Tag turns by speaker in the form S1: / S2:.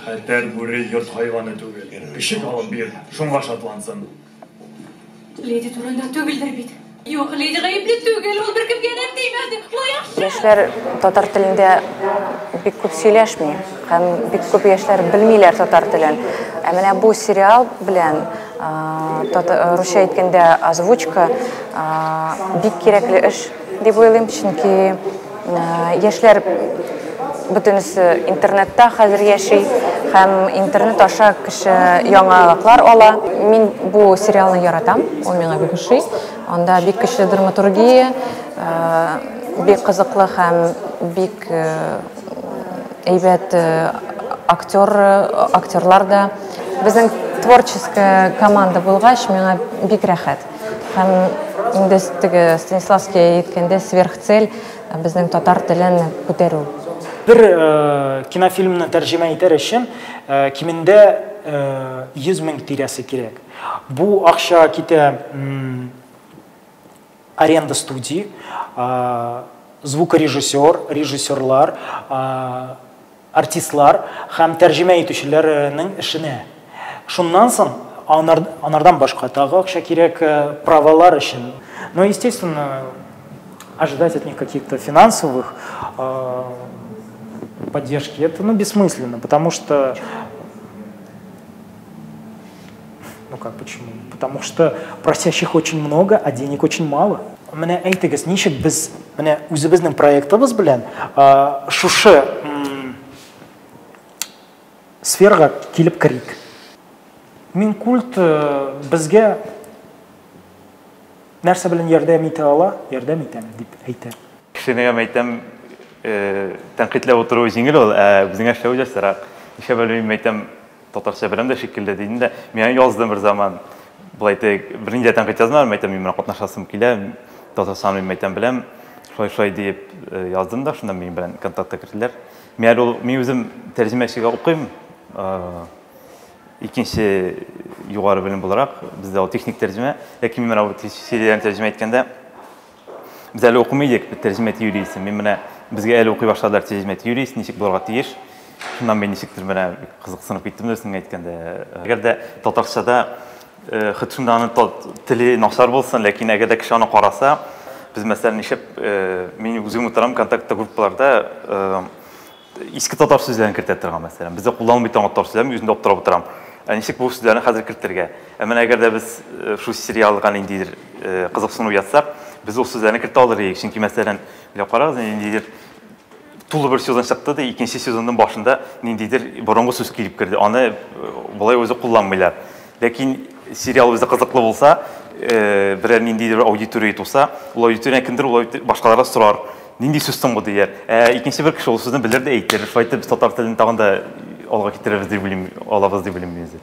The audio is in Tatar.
S1: Хәтәр бүре йорт хайваны түгел. Көчек алып бир, шуңа шатлансын.
S2: Леди турында түгелдер бит. Юк, леди гаепле түгел, ул беркемгә дә тимәде. Ул яхшы.
S3: Яшьләр татар телендә бик күп сөйләшми һәм бик күп яшьләр белмиләр татар телен. Ә менә бу сериал белән, русча әйткәндә, озвучка бик кирәкле эш дип уйлыйм, чөнки яшьләр бөтенесе интернетта хәзер яши һәм интернет аша кеше яңалыклар ала. Мин бу сериалны яратам, ул миңа бик ошый. Анда бик көчле драматургия, бик кызыклы һәм бик әйбәт актер, актерлар да. Безнең творческая команда булгач, миңа бик рәхәт. Һәм инде теге Станиславский әйткәндә, сверхцель безнең татар телен күтәрү.
S4: Бер кинофильмны тәрҗемә итәр өчен кимендә 100 мең тирәсе кирәк. Бу акча китә аренда студии, звукорежиссер, режиссерлар, артистлар һәм тәрҗемә итүчеләрнең эшенә. Шуннан соң анардан башка тагы акча кирәк правалар өчен. Но, естественно, ожидать от них каких-то финансовых поддержки, это, ну, бессмысленно, потому что. Ну как почему? Потому что просящих очень много, а денег очень мало. Менә әйтегез, ничек без менә үзебезнең проектыбыз белән шушы сферага килеп керик? Минкульт безгә нәрсә белән ярдәм итә ала, ярдәм итәм дип әйтә.
S5: Кешене әйтәм, тәнкыйтьләп утыру җиңел ул, ә үзеңә эшләү җайсырак. Нишләп белмим, әйтәм, татарча беләм дә шикелле дидем дә, миңа яздым бер заман. Болай итеп, бернинди дә тәнкыйть язмадым, әйтәм, мин менә катнашасым килә, Татарстан мин әйтәм беләм, шулай-шулай диеп яздым да, шунда минем белән контактка керделәр. Мин әле ул, мин үзем тәрҗемәчегә укыйм, икенче югары белем буларак, бездә ул техник тәрҗемә, ләкин мин менә бу серияләрне тәрҗемә иткәндә, без әле укымый идек тәрҗемә теориясен. Мин менә безгә әле укый башладылар тәрҗемә теориясе, ничек булырга тиеш. Шуннан мин ничектер менә кызыксынып киттем дөресен әйткәндә. Әгәр дә татарчада хет шунда аны теле начар булсын, ләкин әгәр дә кеше аны караса, без мәсәлән нишләп мин үзем утырам контактта группаларда иске татар сүзләрен кертә торган мәсәлән. Бездә кулланылмый торган татар сүзләрен мин үзем дә аптырап утырам. Ә ничек бу сүзләрне хәзер кертергә? Ә менә әгәр дә без шул сериалга ниндидер кызыксыну уятсак, без ул сүзләрне кертә алыр идек. Чөнки мәсәлән, уйлап карагыз, ниндидер тулы бер сезон чыкты ди, икенче сезонның башында ниндидер борынгы сүз килеп керде. Аны болай үзе кулланмыйлар. Ләкин сериал үзе кызыклы булса, берәр ниндидер аудитория туса, ул аудитория кемдер ул башкаларга сорар, нинди сүз соң бу дияр. Ә икенче бер кеше ул сүзне белер дә әйтер. Шулай итеп без татар телен тагын да алга китерербез дип уйлыйм, алабыз дип уйлыйм мин үзе.